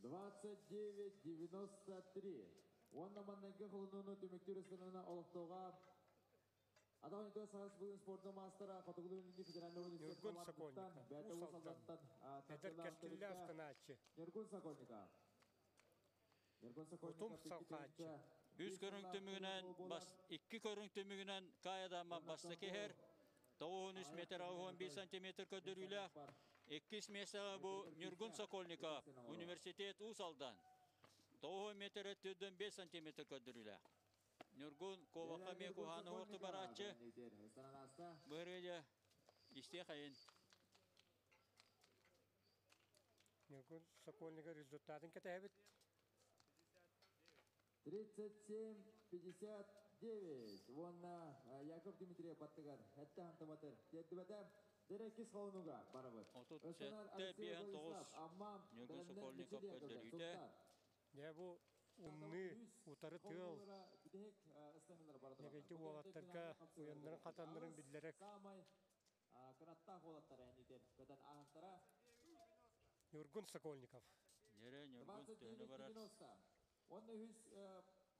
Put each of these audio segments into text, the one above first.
29-93. Уонна маннайгы холонууну түмүктүүр ыстаныына олохтооҕо Атах Николай Саха Республикатын спордун маастара Хотугулуу Илиҥҥи федеральнай университет Ньургун командатыттан Сокольников, Бээтэ Уус Уус Алдан, Алдантан эдэр тардыылаах кэскиллээх төрүттээх ыстанааччы. Ньургун Сокольников. Ньургун Утум Сокольников икки салҕааччы. тыһыынча Үс биир көрүҥ сыллаах түмүгүнэн, тренер бас, буолар. икки көрүҥ түмүгүнэн Каайадама Уоннаттан бастакы бу иһэр. 93 аҕыйах метр кэминэн 15 отой сантиметр мин көрдөрүүлээх. саныахпар Иккис миэстэҕэ бу бэйэтигэр Ньургун күүстээх Сокольников, ытыс гына оҥоруо. университет Уус Алдан. 9 метр 405 сантиметр көрдөрүүлээх. Ньургун куобахха Дьэ, эмиэ Ньургун куһааны уһукту Сокольников барааччы. бэлэмниир. Ыстанан ааста. Бырыдьа истиэх айын. Ньургун Сокольников результатын кэтэһэбит. 37-59 уонна Яков Дмитриев баттыгар этте хантаматыр тиэрдибэтэ. Дьэ, иккис холонуга барабыт. Ыстанар 37 Алексей 5 Владислав 9 Амма Ньургун бэлэмнэн Сокольников Мичилиэ кылда. көрдөрүүтэ. Султан. Дьэ бу умныы, утары тыал, Нэгэйдик уолаттарга уйаннарын-хатаннарын биллэрэр Ньургун Сокольников. Ньөрө Ньургун төһөнү барар? Уонна үһүс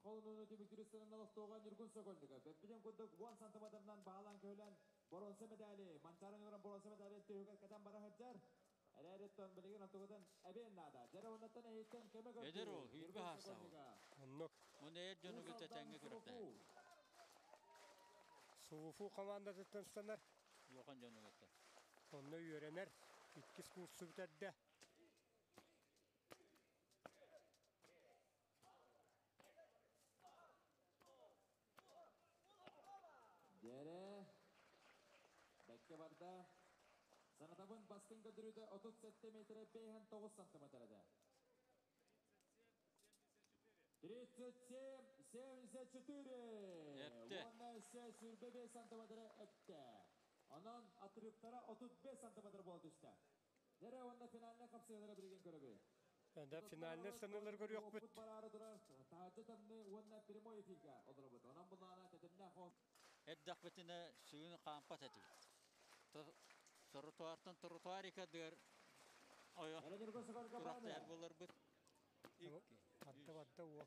холонууну түмүктүүр ыстанан олохтооҕо Ньургун Сокольников. Эппитим курдук 10 сантиметрынан баһылаан көһүлэн боруонса медали, Манчаары ньуран боруонса медали түһүгэр кэтэн бара сылдьар. Эрээриттэн билигин онтугутун эбиэн наада. Дьэрэ оннуттан эһиттэн көмө Эдэр көрдүүр ол, hүүрбэ Ньургун хаастаах ол. Сокольников. Оннук. Оны эр дьону Уус кытта Алдан тэҥҥэ күрэхтэһэр. Суруку. Суфу командатыттан ыстанар. Улахан дьону кытта. Онно үөрэнэр. Иккис курсу бүтэрдэ. Дьэрэ бэккэ барда. Санатабын бастыҥ көрдөрүүтэ 37 метрэ 59 сантиметр. 37-74. Эптэ. Уонна өссө 25 сантиметры эптэ. Онон отрывтара 35 сантиметр буола түстэ. Дьэрэ уонна финальнай хапсыһыылары билигин көрөбүт. Да финальнай ыстаныылары көрүөхпүт. Бараары турар таһырдьа тымныы уонна прямой эфиргэ олоробут. Онон булаана тэтимнээх Эрдэхпитинэ сүгүн хаампат этибит. Тротуартан тротуар иккардыгар ойо тураптайар буоларбыт. Икки, Адда бадда уол.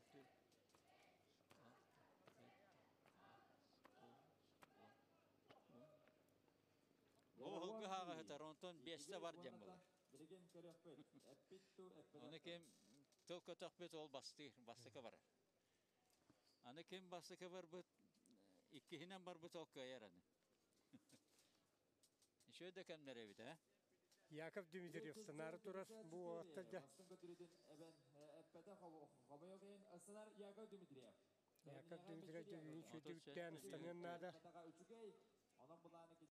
Ол һылгы хааҕа сытар, онтон биэстэ бар диэн буолар. Билигин көрүөхпүт. Эппит ту эппэтэх Ону ким тыл көтөхпүт ол бастыыр, бастакы барар. Аны ким бастакы барбыт, иккиһинэн барбыт ол кыайар аны. Үчүгэй да кэмнэр эбит, э? Яков Дмитриев сценары турар бу уолаттар дьэ. Бастыҥ көтүрүтүн эбэн эппэтэх хомойуох иһин сценар Яков Дмитриев. Яков Дмитриев дьэ үүн үчүгэйдик үктээн ыстаныан наада. Үчүгэй, онон былааны